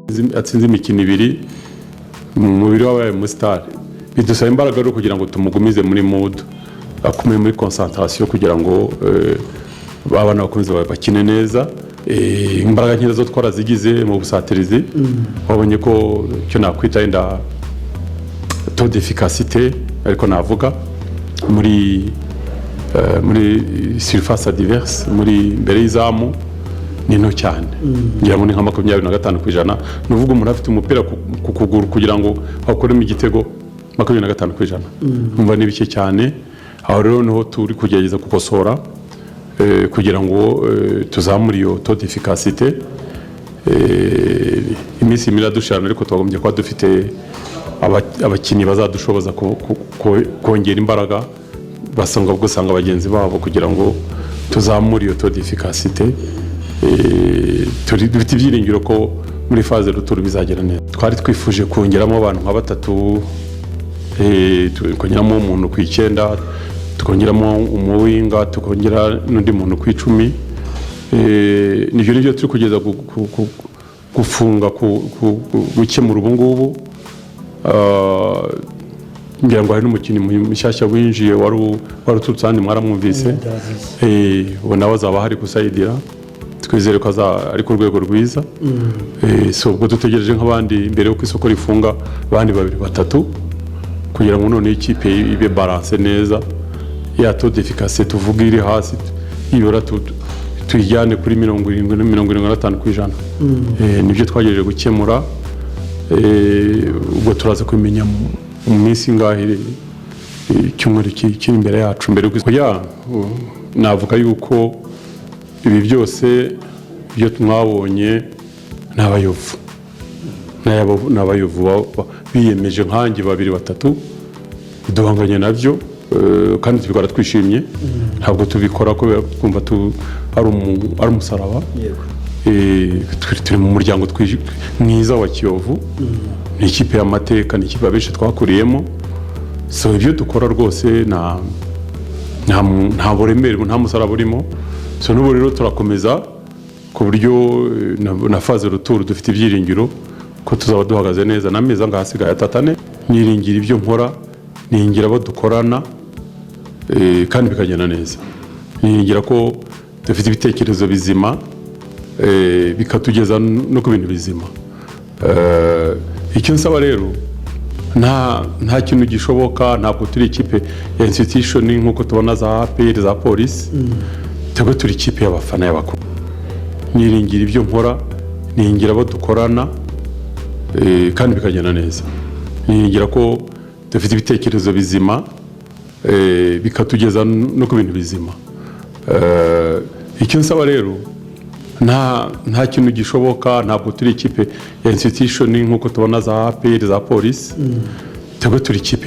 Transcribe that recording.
Atsinze imikino ibiri mu mubiri wabaye umusitari, bidusaba imbaraga rero kugira ngo tumugumize muri mood, akume muri concentration, kugira ngo abana bakomeze bakine neza. Imbaraga nkeya zo twarazigize mu busatirizi. Wabonye ko icyo nakwita wenda taux d'efficacité, ariko navuga muri surface adverse, muri imbere y'izamu, ni nto cyane. Ngira ngo ni nka 25%. Ni ukuvuga umuntu afite umupira ku kuguru, kugira ngo akuremo igitego, 25%. Numva ni bike cyane. Aho rero niho turi kugerageza gukosora kugira ngo tuzamure iyo taux d'efficacité. Iminsi imwe iradushirana, ariko twagombye kuba dufite abakinnyi bazadushoboza kongera imbaraga, basanga gusanga bagenzi babo, kugira ngo tuzamure iyo taux d'efficacité. Dufite ibyiringiro ko muri phase retour bizagera neza. Twari twifuje kongeramo abantu nka batatu, tukongeramo umuntu ku 9, tukongeramo umuwinga, tukongera n'undi muntu ku 10. Nibyo turi kugeza gufunga, gukemura ubu ngubu. Ngira ngo hari n'umukinnyi mushyashya winjiye wari uturutse ahandi, mwaramwumvise. Ubu nawe azaba ahari gusayidira. Twizere ko ari ku rwego rwiza. So ubwo dutegereje nk'abandi mbere y'uko isoko rifunga, abandi babiri batatu, kugira ngo noneho ikipe ibe balance neza, ya taux d'efficacité tuvuga iri hasi ibura tuyijyane kuri 70 na 75%. Nibyo twagerageje gukemura. Ubwo turaza kubimenya mu minsi ingahe, icyumweru kiri imbere yacu, mbere y'uko ya navuga yuko ibi byose ibyo mwabonye ni Abayovu. Ni Abayovu biyemeje nkanjye, babiri batatu duhanganye nabyo, kandi tubikora twishimye. Ntabwo tubikora kubera twumva ari umusaraba. Turi mu muryango mwiza wa Kiyovu. Ni ikipe y'amateka, ni ikipe abenshi twakuriyemo. So ibyo dukora rwose nta buremere, nta musaraba urimo. So n'ubu rero turakomeza ku buryo na phase retour dufite ibyiringiro ko tuzaba duhagaze neza n'amezi angahe asigaye, 3, 4. Niringira ibyo nkora, niringira abo dukorana, kandi bikagenda neza. Niringira ko dufite ibitekerezo bizima, bikatugeza no ku bintu bizima. Icyo nsaba rero, nta kintu gishoboka. Ntabwo turi ikipe ya institution nk'uko tubona za APR, za Polisi. Twebwe turi ikipe y'abafana, y'abakuru. Niringira ibyo nkora, niringira abo dukorana, kandi bikagenda neza. Niringira ko dufite ibitekerezo bizima, bikatugeza no ku bintu bizima. Icyo nsaba rero, nta kintu gishoboka. Ntabwo turi ikipe ya institution nk'uko tubona za APR, za Polisi. Twebwe turi ikipe